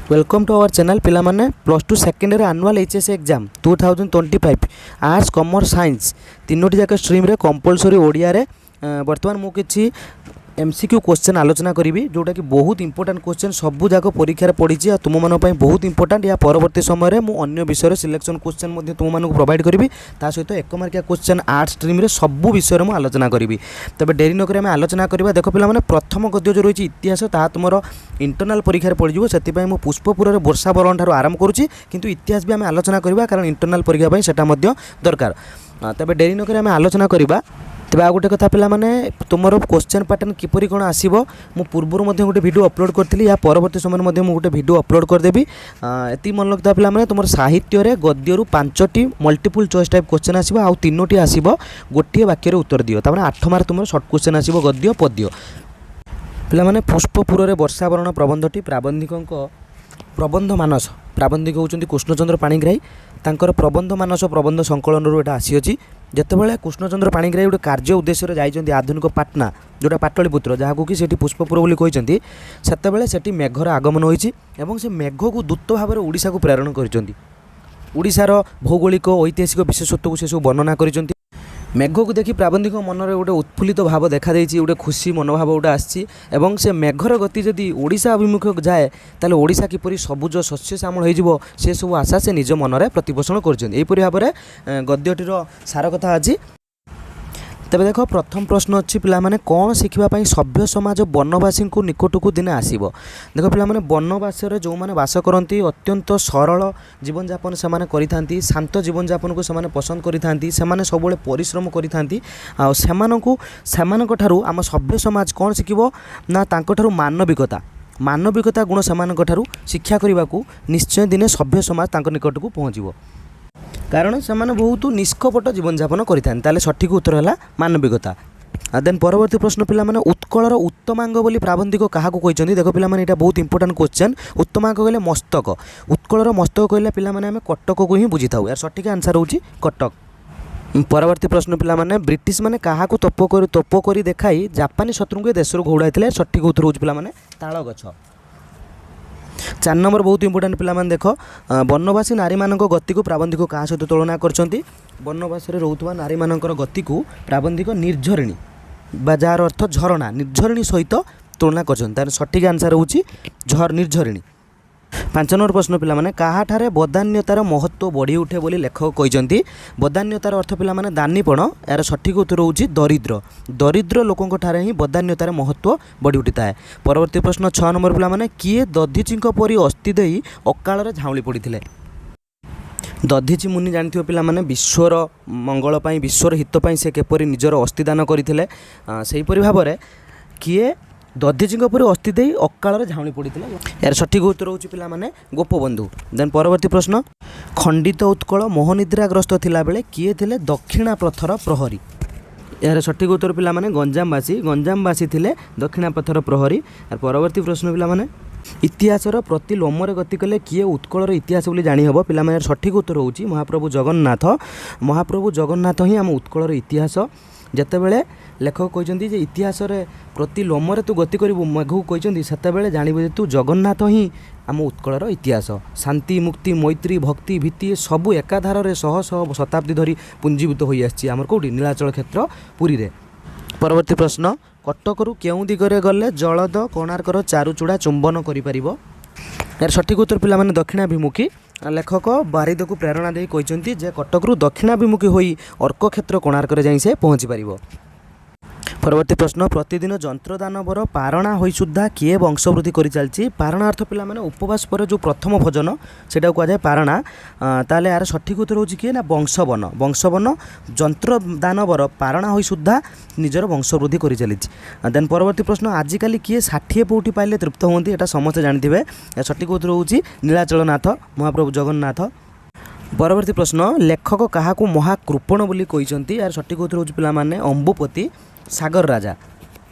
Welcome to our channel. ପିଲାମାନେ, +2 second year annual HS exam 2025, arts, commerce, science ତିନୋଟି ଯାକ ଷ୍ଟ୍ରିମ୍ରେ compulsory ଓଡ଼ିଆରେ ବର୍ତ୍ତମାନ ମୁଁ କିଛି ଏମ୍ସିକ୍ୟୁ କ୍ୱେଶ୍ଚନ୍ ଆଲୋଚନା କରିବି, ଯେଉଁଟାକି ବହୁତ ଇମ୍ପୋର୍ଟାଣ୍ଟ କ୍ୱେଶ୍ଚନ୍, ସବୁ ଯାକ ପରୀକ୍ଷାରେ ପଡ଼ିଛି ଆଉ ତୁମମାନଙ୍କ ପାଇଁ ବହୁତ ଇମ୍ପୋର୍ଟାଣ୍ଟ। ଏହା ପରବର୍ତ୍ତୀ ସମୟରେ ମୁଁ ଅନ୍ୟ ବିଷୟରେ ସିଲେକ୍ସନ୍ କ୍ୱେଶ୍ଚନ୍ ମଧ୍ୟ ତୁମମାନଙ୍କୁ ପ୍ରୋଭାଇଡ଼ କରିବି। ତା ସହିତ 1 ମାର୍କିଆ କ୍ୱେଶ୍ଚନ୍ ଆର୍ଟ୍ସ ଷ୍ଟ୍ରିମ୍ରେ ସବୁ ବିଷୟରେ ମୁଁ ଆଲୋଚନା କରିବି। ତେବେ ଡେରି ନକରି ଆମେ ଆଲୋଚନା କରିବା। ଦେଖ ପିଲାମାନେ, ପ୍ରଥମ ଗଦ୍ୟ ଯେଉଁ ରହିଛି ଇତିହାସ, ତାହା ତୁମର ଇଣ୍ଟରନାଲ୍ ପରୀକ୍ଷାରେ ପଡ଼ିଯିବ। ସେଥିପାଇଁ ମୁଁ ପୁଷ୍ପପୁରରେ ବର୍ଷା ବରଣ ଠାରୁ ଆରମ୍ଭ କରୁଛି। କିନ୍ତୁ ଇତିହାସ ବି ଆମେ ଆଲୋଚନା କରିବା, କାରଣ ଇଣ୍ଟରନାଲ୍ ପରୀକ୍ଷା ପାଇଁ ସେଟା ମଧ୍ୟ ଦରକାର। ତେବେ ଡେରି ନକରି ଆମେ ଆଲୋଚନା କରିବା। ତେବେ ଆଉ ଗୋଟେ କଥା ପିଲାମାନେ, ତୁମର କ୍ୱେଶ୍ଚନ୍ ପାଟର୍ନ କିପରି କ'ଣ ଆସିବ, ମୁଁ ପୂର୍ବରୁ ମଧ୍ୟ ଗୋଟେ ଭିଡ଼ିଓ ଅପଲୋଡ଼ କରିଥିଲି। ୟା ପରବର୍ତ୍ତୀ ସମୟରେ ମଧ୍ୟ ମୁଁ ଗୋଟେ ଭିଡ଼ିଓ ଅପଲୋଡ଼ କରିଦେବି। ଏତିକି ମନେ ରଖିଥିବା ପିଲାମାନେ, ତୁମର ସାହିତ୍ୟରେ ଗଦ୍ୟରୁ ପାଞ୍ଚଟି ମଲ୍ଟିପୁଲ୍ ଚଏସ୍ ଟାଇପ୍ କ୍ୱେଶ୍ଚନ୍ ଆସିବ ଆଉ ତିନୋଟି ଆସିବ ଗୋଟିଏ ବାକ୍ୟରେ ଉତ୍ତର ଦିଅ। ତାମାନେ 8 ମାର୍କ ତୁମର ସର୍ଟ କ୍ୱେଶ୍ଚନ୍ ଆସିବ ଗଦ୍ୟ ପଦ୍ୟ। ପିଲାମାନେ, ପୁଷ୍ପପୁରରେ ବର୍ଷାବରଣ ପ୍ରବନ୍ଧଟି ପ୍ରାବନ୍ଧିକଙ୍କ ପ୍ରବନ୍ଧ ମାନସ, ପ୍ରାବନ୍ଧିକ ହେଉଛନ୍ତି କୃଷ୍ଣଚନ୍ଦ୍ର ପାଣିଗ୍ରାହୀ, ତାଙ୍କର ପ୍ରବନ୍ଧ ମାନସ ପ୍ରବନ୍ଧ ସଂକଳନରୁ ଏଇଟା ଆସିଅଛି। ଯେତେବେଳେ କୃଷ୍ଣଚନ୍ଦ୍ର ପାଣିଗ୍ରାହୀ ଗୋଟେ କାର୍ଯ୍ୟ ଉଦ୍ଦେଶ୍ୟରେ ଯାଇଛନ୍ତି ଆଧୁନିକ ପାଟନା, ଯେଉଁଟା ପାଟଳିପୁତ୍ର, ଯାହାକୁ କି ସେଠି ପୁଷ୍ପପୁର ବୋଲି କହିଛନ୍ତି, ସେତେବେଳେ ସେଠି ମେଘର ଆଗମନ ହୋଇଛି ଏବଂ ସେ ମେଘକୁ ଦୂତ ଭାବରେ ଓଡ଼ିଶାକୁ ପ୍ରେରଣ କରିଛନ୍ତି। ଓଡ଼ିଶାର ଭୌଗୋଳିକ, ଐତିହାସିକ ବିଶେଷତ୍ୱକୁ ସେ ସବୁ ବର୍ଣ୍ଣନା କରିଛନ୍ତି। ମେଘକୁ ଦେଖି ପ୍ରାବନ୍ଧିକ ମନରେ ଗୋଟେ ଉତ୍ଫୁଲ୍ଲିତ ଭାବ ଦେଖାଦେଇଛି, ଗୋଟେ ଖୁସି ମନୋଭାବ ଗୋଟେ ଆସିଛି ଏବଂ ସେ ମେଘର ଗତି ଯଦି ଓଡ଼ିଶା ଅଭିମୁଖେ ଯାଏ, ତାହେଲେ ଓଡ଼ିଶା କିପରି ସବୁଜ ଶସ୍ୟ ଶ୍ୟାମଳ ହୋଇଯିବ, ସେସବୁ ଆଶା ସେ ନିଜ ମନରେ ପ୍ରତିପୋଷଣ କରିଛନ୍ତି। ଏହିପରି ଭାବରେ ଗଦ୍ୟଟିର ସାର କଥା ଅଛି। ତେବେ ଦେଖ, ପ୍ରଥମ ପ୍ରଶ୍ନ ଅଛି ପିଲାମାନେ, କ'ଣ ଶିଖିବା ପାଇଁ ସଭ୍ୟ ସମାଜ ବନବାସୀଙ୍କୁ ନିକଟକୁ ଦିନେ ଆସିବ? ଦେଖ ପିଲାମାନେ, ବନବାସରେ ଯେଉଁମାନେ ବାସ କରନ୍ତି, ଅତ୍ୟନ୍ତ ସରଳ ଜୀବନଯାପନ ସେମାନେ କରିଥାନ୍ତି, ଶାନ୍ତ ଜୀବନଯାପନକୁ ସେମାନେ ପସନ୍ଦ କରିଥାନ୍ତି, ସେମାନେ ସବୁବେଳେ ପରିଶ୍ରମ କରିଥାନ୍ତି। ଆଉ ସେମାନଙ୍କ ଠାରୁ ଆମ ସଭ୍ୟ ସମାଜ କ'ଣ ଶିଖିବ ନା ତାଙ୍କଠାରୁ ମାନବିକତା, ମାନବିକତା ଗୁଣ ସେମାନଙ୍କ ଠାରୁ ଶିକ୍ଷା କରିବାକୁ ନିଶ୍ଚୟ ଦିନେ ସଭ୍ୟ ସମାଜ ତାଙ୍କ ନିକଟକୁ ପହଞ୍ଚିବ, କାରଣ ସେମାନେ ବହୁତ ନିଷ୍କପଟ ଜୀବନଯାପନ କରିଥାନ୍ତି। ତାହେଲେ ସଠିକ୍ ଉତ୍ତର ହେଲା ମାନବିକତା। ଆଉ ଦେନ୍ ପରବର୍ତ୍ତୀ ପ୍ରଶ୍ନ ପିଲାମାନେ, ଉତ୍କଳର ଉତ୍ତମାଙ୍ଗ ବୋଲି ପ୍ରାବନ୍ଧିକ କାହାକୁ କହିଛନ୍ତି? ଦେଖ ପିଲାମାନେ, ଏଇଟା ବହୁତ ଇମ୍ପୋର୍ଟାଣ୍ଟ କ୍ୱେଶ୍ଚନ୍। ଉତ୍ତମାଙ୍ଗ କହିଲେ ମସ୍ତକ। ଉତ୍କଳର ମସ୍ତକ କହିଲେ ପିଲାମାନେ, ଆମେ କଟକକୁ ହିଁ ବୁଝିଥାଉ। ଏହାର ସଠିକ୍ ଆନ୍ସର୍ ହେଉଛି କଟକ। ପରବର୍ତ୍ତୀ ପ୍ରଶ୍ନ ପିଲାମାନେ, ବ୍ରିଟିଶ ମାନେ କାହାକୁ ତୋପ କରି ଦେଖାଇ ଜାପାନୀ ଶତ୍ରୁଙ୍କୁ ଏ ଦେଶରୁ ଘଉଡ଼ାଇଥିଲେ? ସଠିକ୍ ଉତ୍ତର ହେଉଛି ପିଲାମାନେ, ତାଳ ଗଛ। 4 ନମ୍ବର ବହୁତ ଇମ୍ପୋର୍ଟାଣ୍ଟ ପିଲାମାନେ। ଦେଖ, ବନବାସୀ ନାରୀମାନଙ୍କ ଗତିକୁ ପ୍ରାବନ୍ଧିକ କାହା ସହିତ ତୁଳନା କରିଛନ୍ତି? ବନବାସରେ ରହୁଥିବା ନାରୀମାନଙ୍କର ଗତିକୁ ପ୍ରାବନ୍ଧିକ ନିର୍ଝରିଣୀ ବା ଯାହାର ଅର୍ଥ ଝରଣା, ନିର୍ଝରିଣୀ ସହିତ ତୁଳନା କରିଛନ୍ତି। ତାର ସଠିକ୍ ଆନ୍ସର୍ ହେଉଛି ନିର୍ଝରିଣୀ। 5 ନମ୍ବର ପ୍ରଶ୍ନ ପିଲାମାନେ, କାହାଠାରେ ବଦାନ୍ୟତାର ମହତ୍ତ୍ୱ ବଢ଼ି ଉଠେ ବୋଲି ଲେଖକ କହିଛନ୍ତି? ବଦାନ୍ୟତାର ଅର୍ଥ ପିଲାମାନେ ଦାନୀପଣ। ଏହାର ସଠିକ୍ ଉତ୍ତର ହେଉଛି ଦରିଦ୍ର। ଦରିଦ୍ର ଲୋକଙ୍କ ଠାରେ ହିଁ ବଦାନ୍ୟତାର ମହତ୍ତ୍ୱ ବଢ଼ି ଉଠିଥାଏ। ପରବର୍ତ୍ତୀ ପ୍ରଶ୍ନ 6 ନମ୍ବର ପିଲାମାନେ, କିଏ ଦଧିଚିଙ୍କ ପରି ଅସ୍ଥି ଦେଇ ଅକାଳରେ ଝାଉଁଳି ପଡ଼ିଥିଲେ? ଦଧିଚି ମୁନି ଜାଣିଥିବ ପିଲାମାନେ, ବିଶ୍ୱର ମଙ୍ଗଳ ପାଇଁ, ବିଶ୍ୱର ହିତ ପାଇଁ ସେ କିପରି ନିଜର ଅସ୍ଥିଦାନ କରିଥିଲେ। ସେହିପରି ଭାବରେ କିଏ ଦଧିଚିଙ୍କ ପରି ଅସ୍ଥି ଦେଇ ଅକାଳରେ ଝାଉଁଳି ପଡ଼ିଥିଲେ? ଏହାର ସଠିକ୍ ଉତ୍ତର ହେଉଛି ପିଲାମାନେ, ଗୋପବନ୍ଧୁ। ଦେନ୍ ପରବର୍ତ୍ତୀ ପ୍ରଶ୍ନ, ଖଣ୍ଡିତ ଉତ୍କଳ ମୋହନିଦ୍ରାଗ୍ରସ୍ତ ଥିଲାବେଳେ କିଏ ଥିଲେ ଦକ୍ଷିଣା ପଥର ପ୍ରହରୀ? ଏହାର ସଠିକ୍ ଉତ୍ତର ପିଲାମାନେ, ଗଞ୍ଜାମବାସୀ। ଗଞ୍ଜାମବାସୀ ଥିଲେ ଦକ୍ଷିଣା ପଥର ପ୍ରହରୀ। ଆଉ ପରବର୍ତ୍ତୀ ପ୍ରଶ୍ନ ପିଲାମାନେ, ଇତିହାସର ପ୍ରତି ଲୋମରେ ଗତି କଲେ କିଏ ଉତ୍କଳର ଇତିହାସ ବୋଲି ଜାଣିହେବ? ପିଲାମାନେ, ଏହାର ସଠିକ୍ ଉତ୍ତର ହେଉଛି ମହାପ୍ରଭୁ ଜଗନ୍ନାଥ। ମହାପ୍ରଭୁ ଜଗନ୍ନାଥ ହିଁ ଆମ ଉତ୍କଳର ଇତିହାସ। ଯେତେବେଳେ ଲେଖକ କହିଛନ୍ତି ଯେ ଇତିହାସରେ ପ୍ରତି ଲୋମରେ ତୁ ଗତି କରିବୁ, ମେଘକୁ କହିଛନ୍ତି, ସେତେବେଳେ ଜାଣିବୁ ଯେ ତୁ ଜଗନ୍ନାଥ ହିଁ ଆମ ଉତ୍କଳର ଇତିହାସ। ଶାନ୍ତି, ମୁକ୍ତି, ମୈତ୍ରୀ, ଭକ୍ତି, ଭୀତି ସବୁ ଏକାଧାରରେ ଶହ ଶହ ଶତାବ୍ଦୀ ଧରି ପୁଞ୍ଜୀଭୂତ ହୋଇଆସିଛି ଆମର କେଉଁଠି? ନୀଳାଚଳ କ୍ଷେତ୍ର ପୁରୀରେ। ପରବର୍ତ୍ତୀ ପ୍ରଶ୍ନ, କଟକରୁ କେଉଁ ଦିଗରେ ଗଲେ ଜଳଦ କୋଣାର୍କର ଚାରୁଚୂଡ଼ା ଚୁମ୍ବନ କରିପାରିବ? ଏହାର ସଠିକ୍ ଉତ୍ତର ପିଲାମାନେ, ଦକ୍ଷିଣାଭିମୁଖୀ। ଲେଖକ ବାରିଦକୁ ପ୍ରେରଣା ଦେଇ କହିଛନ୍ତି ଯେ କଟକରୁ ଦକ୍ଷିଣାଭିମୁଖୀ ହୋଇ ଅର୍କକ୍ଷେତ୍ର କୋଣାର୍କରେ ଯାଇ ସେ ପହଞ୍ଚି ପାରିବ। ପରବର୍ତ୍ତୀ ପ୍ରଶ୍ନ, ପ୍ରତିଦିନ ଯନ୍ତ୍ରଦାନବର ପାରଣା ହୋଇ ସୁଦ୍ଧା କିଏ ବଂଶବୃଦ୍ଧି କରିଚାଲିଛି? ପାରଣା ଅର୍ଥ ପିଲାମାନେ, ଉପବାସ ପରେ ଯେଉଁ ପ୍ରଥମ ଭୋଜନ, ସେଇଟାକୁ କୁହାଯାଏ ପାରଣା। ତାହେଲେ ଏହାର ସଠିକ୍ ଉତ୍ତର ହେଉଛି କିଏ ନା ବଂଶବନ। ବଂଶବନ ଯନ୍ତ୍ରଦାନବର ପାରଣା ହୋଇ ସୁଦ୍ଧା ନିଜର ବଂଶବୃଦ୍ଧି କରିଚାଲିଛି। ଦେନ୍ ପରବର୍ତ୍ତୀ ପ୍ରଶ୍ନ, ଆଜିକାଲି କିଏ 60 ପଉଟି ପାଇଲେ ତୃପ୍ତ ହୁଅନ୍ତି? ଏଇଟା ସମସ୍ତେ ଜାଣିଥିବେ। ଏହାର ସଠିକ୍ ଉତ୍ତର ହେଉଛି ନୀଳାଚଳନାଥ, ମହାପ୍ରଭୁ ଜଗନ୍ନାଥ। ପରବର୍ତ୍ତୀ ପ୍ରଶ୍ନ, ଲେଖକ କାହାକୁ ମହାକୃପଣ ବୋଲି କହିଛନ୍ତି? ଏହାର ସଠିକ୍ ଉତ୍ତର ହେଉଛି ପିଲାମାନେ, ଅମ୍ବୁପତି, ସାଗର ରାଜା।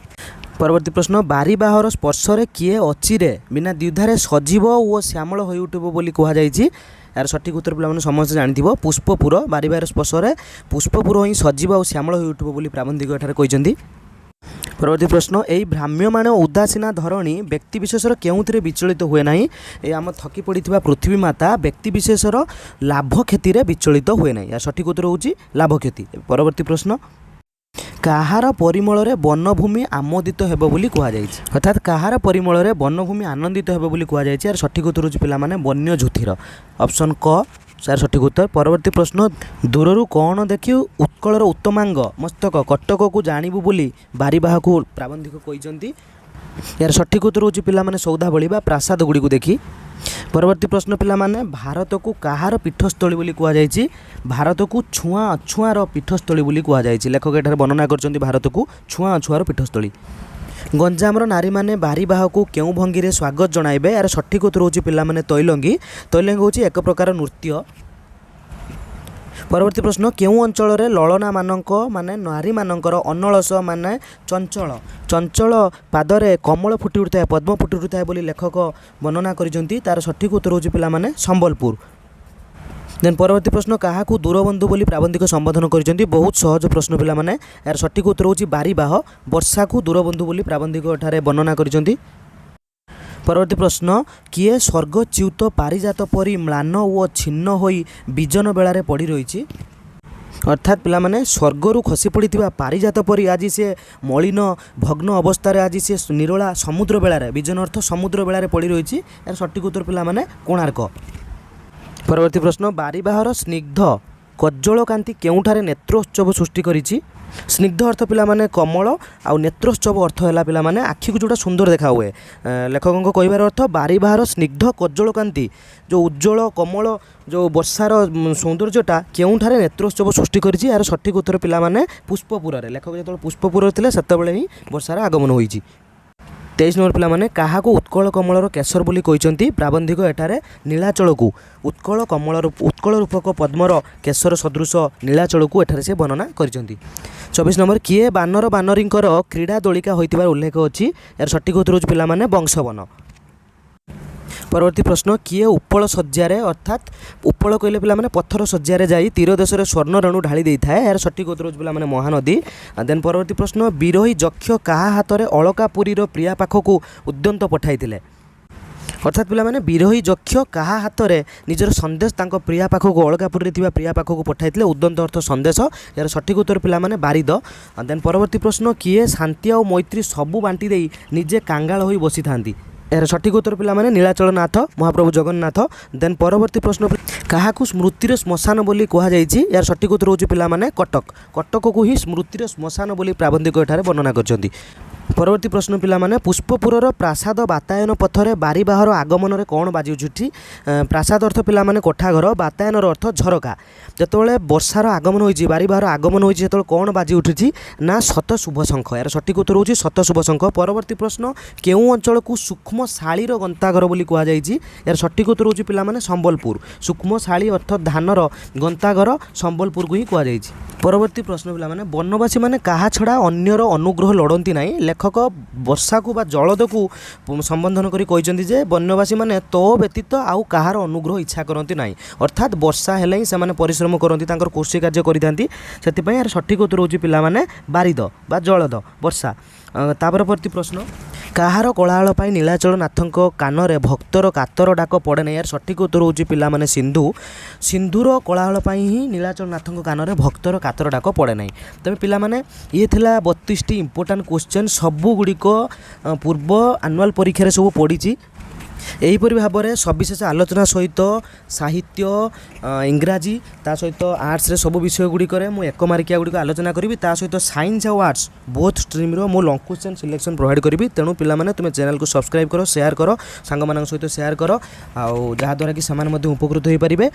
ପରବର୍ତ୍ତୀ ପ୍ରଶ୍ନ, ବାରିବାହର ସ୍ପର୍ଶରେ କିଏ ଅଚିରେ ବିନା ଦ୍ୱିଧାରେ ସଜୀବ ଓ ଶ୍ୟାମଳ ହୋଇଉଠିବ ବୋଲି କୁହାଯାଇଛି? ଏହାର ସଠିକ୍ ଉତ୍ତର ପିଲାମାନେ, ସମସ୍ତେ ଜାଣିଥିବ, ପୁଷ୍ପପୁର। ବାରିବାହର ସ୍ପର୍ଶରେ ପୁଷ୍ପପୁର ହିଁ ସଜୀବ ଆଉ ଶ୍ୟାମଳ ହୋଇଉଠିବ ବୋଲି ପ୍ରାବନ୍ଧିକ ଏଠାରେ କହିଛନ୍ତି। ପରବର୍ତ୍ତୀ ପ୍ରଶ୍ନ, ଏହି ଭ୍ରାମ୍ୟମାଣ ଉଦାସୀନା ଧରଣୀ ବ୍ୟକ୍ତିବିଶେଷର କେଉଁଥିରେ ବିଚଳିତ ହୁଏ ନାହିଁ? ଏ ଆମ ଥକି ପଡ଼ିଥିବା ପୃଥିବୀ ମାତା ବ୍ୟକ୍ତିବିଶେଷର ଲାଭ କ୍ଷତିରେ ବିଚଳିତ ହୁଏ ନାହିଁ। ଏହାର ସଠିକ୍ ଉତ୍ତର ହେଉଛି ଲାଭ କ୍ଷତି। ପରବର୍ତ୍ତୀ ପ୍ରଶ୍ନ, କାହାର ପରିମଳରେ ବନଭୂମି ଆମୋଦିତ ହେବ ବୋଲି କୁହାଯାଇଛି? ଅର୍ଥାତ୍ କାହାର ପରିମଳରେ ବନଭୂମି ଆନନ୍ଦିତ ହେବ ବୋଲି କୁହାଯାଇଛି? ଏହାର ସଠିକ୍ ଉତ୍ତର ହେଉଛି ପିଲାମାନେ ବନ୍ୟଜ୍ୟୋତିର, ଅପସନ୍ କ ସାର୍ ସଠିକ୍ ଉତ୍ତର। ପରବର୍ତ୍ତୀ ପ୍ରଶ୍ନ, ଦୂରରୁ କ'ଣ ଦେଖି ଉତ୍କଳର ଉତ୍ତମାଙ୍ଗ ମସ୍ତକ କଟକକୁ ଜାଣିବୁ ବୋଲି ବାରିବାହକୁ ପ୍ରାବନ୍ଧିକ କହିଛନ୍ତି? ଏହାର ସଠିକ୍ ଉତ୍ତର ହେଉଛି ପିଲାମାନେ ସୌଧାବଳୀ ବା ପ୍ରାସାଦ ଗୁଡ଼ିକୁ ଦେଖି। ପରବର୍ତ୍ତୀ ପ୍ରଶ୍ନ ପିଲାମାନେ, ଭାରତକୁ କାହାର ପୀଠସ୍ଥଳୀ ବୋଲି କୁହାଯାଇଛି? ଭାରତକୁ ଛୁଆଁ ଅଛୁଆଁର ପୀଠସ୍ଥଳୀ ବୋଲି କୁହାଯାଇଛି। ଲେଖକ ଏଠାରେ ବର୍ଣ୍ଣନା କରିଛନ୍ତି ଭାରତକୁ ଛୁଆଁ ଅଛୁଆଁର ପୀଠସ୍ଥଳୀ। ଗଞ୍ଜାମର ନାରୀମାନେ ବାରିବାହକୁ କେଉଁ ଭଙ୍ଗୀରେ ସ୍ୱାଗତ ଜଣାଇବେ? ଏହାର ସଠିକ୍ ଉତ୍ତର ହେଉଛି ପିଲାମାନେ ତୈଲଙ୍ଗୀ। ତୈଲଙ୍ଗୀ ହେଉଛି ଏକ ପ୍ରକାର ନୃତ୍ୟ। ପରବର୍ତ୍ତୀ ପ୍ରଶ୍ନ, କେଉଁ ଅଞ୍ଚଳରେ ଲଳନାମାନଙ୍କ ମାନେ ନାରୀମାନଙ୍କର ଅନଳସ ମାନେ ଚଞ୍ଚଳ ଚଞ୍ଚଳ ପାଦରେ କମଳ ଫୁଟି ଉଠୁଥାଏ, ପଦ୍ମ ଫୁଟି ଉଠୁଥାଏ ବୋଲି ଲେଖକ ବର୍ଣ୍ଣନା କରିଛନ୍ତି? ତା'ର ସଠିକ୍ ଉତ୍ତର ହେଉଛି ପିଲାମାନେ ସମ୍ବଲପୁର। ଦେନ୍ ପରବର୍ତ୍ତୀ ପ୍ରଶ୍ନ, କାହାକୁ ଦୂରବନ୍ଧୁ ବୋଲି ପ୍ରାବନ୍ଧିକ ସମ୍ବୋଧନ କରିଛନ୍ତି? ବହୁତ ସହଜ ପ୍ରଶ୍ନ ପିଲାମାନେ। ଏହାର ସଠିକ୍ ଉତ୍ତର ହେଉଛି ବାରିବାହ। ବର୍ଷାକୁ ଦୂରବନ୍ଧୁ ବୋଲି ପ୍ରାବନ୍ଧିକ ଏଠାରେ ବର୍ଣ୍ଣନା କରିଛନ୍ତି। ପରବର୍ତ୍ତୀ ପ୍ରଶ୍ନ, କିଏ ସ୍ୱର୍ଗଚ୍ୟୁତ ପାରିଜାତ ପରି ମ୍ଳାନ ଓ ଛିନ୍ନ ହୋଇ ବିଜନ ବେଳାରେ ପଡ଼ି ରହିଛି? ଅର୍ଥାତ୍ ପିଲାମାନେ, ସ୍ୱର୍ଗରୁ ଖସି ପଡ଼ିଥିବା ପାରିଜାତ ପରି ଆଜି ସେ ମଳିନ ଭଗ୍ନ ଅବସ୍ଥାରେ ଆଜି ସେ ନିରୋଳା ସମୁଦ୍ର ବେଳାରେ, ବିଜନ ଅର୍ଥ ସମୁଦ୍ର ବେଳାରେ ପଡ଼ି ରହିଛି। ଏହାର ସଠିକ୍ ଉତ୍ତର ପିଲାମାନେ କୋଣାର୍କ। ପରବର୍ତ୍ତୀ ପ୍ରଶ୍ନ, ବାରିବାହର ସ୍ନିଗ୍ଧ କଜ୍ଜଳକାନ୍ତି କେଉଁଠାରେ ନେତ୍ରୋତ୍ସବ ସୃଷ୍ଟି କରିଛି? ସ୍ନିଗ୍ଧ ଅର୍ଥ ପିଲାମାନେ କମଳ, ଆଉ ନେତ୍ରୋତ୍ସବ ଅର୍ଥ ହେଲା ପିଲାମାନେ ଆଖିକୁ ଯେଉଁଟା ସୁନ୍ଦର ଦେଖା ହୁଏ। ଲେଖକଙ୍କ କହିବାର ଅର୍ଥ ବାରିବାହର ସ୍ନିଗ୍ଧ କଜ୍ଜଳକାନ୍ତି, ଯେଉଁ ଉଜ୍ଜଳ କମଳ, ଯେଉଁ ବର୍ଷାର ସୌନ୍ଦର୍ଯ୍ୟଟା କେଉଁଠାରେ ନେତ୍ରୋତ୍ସବ ସୃଷ୍ଟି କରିଛି? ଏହାର ସଠିକ୍ ଉତ୍ତର ପିଲାମାନେ ପୁଷ୍ପପୁରରେ। ଲେଖକ ଯେତେବେଳେ ପୁଷ୍ପପୁରରେ ଥିଲେ, ସେତେବେଳେ ହିଁ ବର୍ଷାର ଆଗମନ ହୋଇଛି। 23 ନମ୍ବର ପିଲାମାନେ, କାହାକୁ ଉତ୍କଳ କମଳର କେଶର ବୋଲି କହିଛନ୍ତି ପ୍ରାବନ୍ଧିକ? ଏଠାରେ ନୀଳାଚଳକୁ, ଉତ୍କଳ କମଳର, ଉତ୍କଳ ରୂପକ ପଦ୍ମର କେଶର ସଦୃଶ ନୀଳାଚଳକୁ ଏଠାରେ ସେ ବର୍ଣ୍ଣନା କରିଛନ୍ତି। 24 ନମ୍ବର, କିଏ ବାନର ବାନରୀଙ୍କର କ୍ରୀଡ଼ା ଦୋଳିକା ହୋଇଥିବାର ଉଲ୍ଲେଖ ଅଛି? ଏହାର ସଠିକ୍ ଉତ୍ତର ହେଉଛି ପିଲାମାନେ ବଂଶବନ। ପରବର୍ତ୍ତୀ ପ୍ରଶ୍ନ, କିଏ ଉପଳ ଶଯ୍ୟାରେ, ଅର୍ଥାତ୍ ଉପଳ କହିଲେ ପିଲାମାନେ ପଥର ଶଯ୍ୟାରେ ଯାଇ ତୀର ଦେଶରେ ସ୍ୱର୍ଣ୍ଣ ରେଣୁ ଢାଳି ଦେଇଥାଏ? ଏହାର ସଠିକ୍ ଉତ୍ତର ହେଉଛି ପିଲାମାନେ ମହାନଦୀ। ଦେନ୍ ପରବର୍ତ୍ତୀ ପ୍ରଶ୍ନ, ବିରହୀ ଯକ୍ଷ କାହା ହାତରେ ଅଳକାପୁରୀର ପ୍ରିୟା ପାଖକୁ ଉଦ୍ୟନ୍ତ ପଠାଇଥିଲେ? ଅର୍ଥାତ୍ ପିଲାମାନେ, ବିରହୀ ଯକ୍ଷ କାହା ହାତରେ ନିଜର ସନ୍ଦେଶ ତାଙ୍କ ପ୍ରିୟା ପାଖକୁ, ଅଳକାପୁରୀରେ ଥିବା ପ୍ରିୟା ପାଖକୁ ପଠାଇଥିଲେ? ଉଦ୍ୟନ୍ତ ଅର୍ଥ ସନ୍ଦେଶ। ଏହାର ସଠିକ୍ ଉତ୍ତର ପିଲାମାନେ ବାରିଦ। ଦେନ୍ ପରବର୍ତ୍ତୀ ପ୍ରଶ୍ନ, କିଏ ଶାନ୍ତି ଆଉ ମୈତ୍ରୀ ସବୁ ବାଣ୍ଟି ଦେଇ ନିଜେ କାଙ୍ଗାଳ ହୋଇ ବସିଥାନ୍ତି? ଏହାର ସଠିକ୍ ଉତ୍ତର ପିଲାମାନେ ନୀଳାଚଳ ନାଥ, ମହାପ୍ରଭୁ ଜଗନ୍ନାଥ। ଦେନ୍ ପରବର୍ତ୍ତୀ ପ୍ରଶ୍ନ, କାହାକୁ ସ୍ମୃତିର ଶ୍ମଶାନ ବୋଲି କୁହାଯାଇଛି? ଏହାର ସଠିକ୍ ଉତ୍ତର ହେଉଛି ପିଲାମାନେ କଟକ। କଟକକୁ ହିଁ ସ୍ମୃତିର ଶ୍ମଶାନ ବୋଲି ପ୍ରାବନ୍ଧିକ ଏଠାରେ ବର୍ଣ୍ଣନା କରିଛନ୍ତି। ପରବର୍ତ୍ତୀ ପ୍ରଶ୍ନ ପିଲାମାନେ, ପୁଷ୍ପପୁରର ପ୍ରାସାଦ ବାତାୟନ ପଥରେ ବାରିବାହର ଆଗମନରେ କ'ଣ ବାଜି ଉଠୁଛି? ପ୍ରାସାଦ ଅର୍ଥ ପିଲାମାନେ କୋଠାଘର, ବାତାୟନର ଅର୍ଥ ଝରକା। ଯେତେବେଳେ ବର୍ଷାର ଆଗମନ ହୋଇଛି, ବାରିବାହର ଆଗମନ ହୋଇଛି, ସେତେବେଳେ କ'ଣ ବାଜି ଉଠୁଛି ନା ଶତ ଶୁଭ ଶଙ୍ଖ। ଏହାର ସଠିକ୍ ଉତ୍ତର ହେଉଛି ଶତ ଶୁଭ ଶଙ୍ଖ। ପରବର୍ତ୍ତୀ ପ୍ରଶ୍ନ, କେଉଁ ଅଞ୍ଚଳକୁ ସୂକ୍ଷ୍ମ ଶାଳୀର ଗନ୍ତାଘର ବୋଲି କୁହାଯାଇଛି? ଏହାର ସଠିକ୍ ଉତ୍ତର ହେଉଛି ପିଲାମାନେ ସମ୍ବଲପୁର। ସୂକ୍ଷ୍ମ ଶାଳୀ ଅର୍ଥ ଧାନର ଗନ୍ତାଘର ସମ୍ବଲପୁରକୁ ହିଁ କୁହାଯାଇଛି। ପରବର୍ତ୍ତୀ ପ୍ରଶ୍ନ ପିଲାମାନେ, ବନବାସୀମାନେ କାହା ଛଡ଼ା ଅନ୍ୟର ଅନୁଗ୍ରହ ଲୋଡ଼ନ୍ତି ନାହିଁ? ଲେଖକ ବର୍ଷାକୁ ବା ଜଳଦକୁ ସମ୍ବୋଧନ କରି କହିଛନ୍ତି ଯେ ବନ୍ୟବାସୀମାନେ ତୋ ବ୍ୟତୀତ ଆଉ କାହାର ଅନୁଗ୍ରହ ଇଚ୍ଛା କରନ୍ତି ନାହିଁ। ଅର୍ଥାତ୍ ବର୍ଷା ହେଲେ ହିଁ ସେମାନେ ପରିଶ୍ରମ କରନ୍ତି, ତାଙ୍କର କୃଷି କାର୍ଯ୍ୟ କରିଥାନ୍ତି। ସେଥିପାଇଁ ଏହାର ସଠିକ୍ ଉତ୍ତର ହେଉଛି ପିଲାମାନେ ବାରିଦ ବା ଜଳଦ, ବର୍ଷା। ତା ପରବର୍ତ୍ତୀ ପ୍ରଶ୍ନ, କାହାର କୋଳାହଳ ପାଇଁ ନୀଳାଚଳ ନାଥଙ୍କ କାନରେ ଭକ୍ତର କାତର ଡାକ ପଡ଼େ ନାହିଁ? ଏହାର ସଠିକ୍ ଉତ୍ତର ହେଉଛି ପିଲାମାନେ ସିନ୍ଧୁ। ସିନ୍ଧୁର କୋଳାହଳ ପାଇଁ ହିଁ ନୀଳାଚଳ ନାଥଙ୍କ କାନରେ ଭକ୍ତର କାତର ଡାକ ପଡ଼େ ନାହିଁ। ତେବେ ପିଲାମାନେ, ଇଏ ଥିଲା 32ଟି ଇମ୍ପୋର୍ଟାଣ୍ଟ କ୍ୱେଶ୍ଚନ୍। ସବୁଗୁଡ଼ିକ ପୂର୍ବ ଆନୁଆଲ୍ ପରୀକ୍ଷାରେ ସବୁ ପଡ଼ିଛି। ଏହିପରି ଭାବରେ ସବିଶେଷ ଆଲୋଚନା ସହିତ ସାହିତ୍ୟ, ଇଂରାଜୀ, ତା ସହିତ ଆର୍ଟ୍ସରେ ସବୁ ବିଷୟ ଗୁଡ଼ିକରେ ମୁଁ ଏକ ମାର୍କିଆ ଗୁଡ଼ିକ ଆଲୋଚନା କରିବି। ତା ସହିତ ସାଇନ୍ସ ଆଉ ଆର୍ଟ୍ସ ବୋଥ୍ ଷ୍ଟ୍ରିମ୍ର ମୁଁ ଲଙ୍ଗ୍ କ୍ୱେଶ୍ଚନ୍ ସିଲେକ୍ସନ୍ ପ୍ରୋଭାଇଡ଼ କରିବି। ତେଣୁ ପିଲାମାନେ, ତୁମେ ଚ୍ୟାନେଲକୁ ସବସ୍କ୍ରାଇବ୍ କର, ସେୟାର କର, ସାଙ୍ଗମାନଙ୍କ ସହିତ ସେୟାର କର, ଆଉ ଯାହାଦ୍ୱାରା କି ସେମାନେ ମଧ୍ୟ ଉପକୃତ ହୋଇପାରିବେ।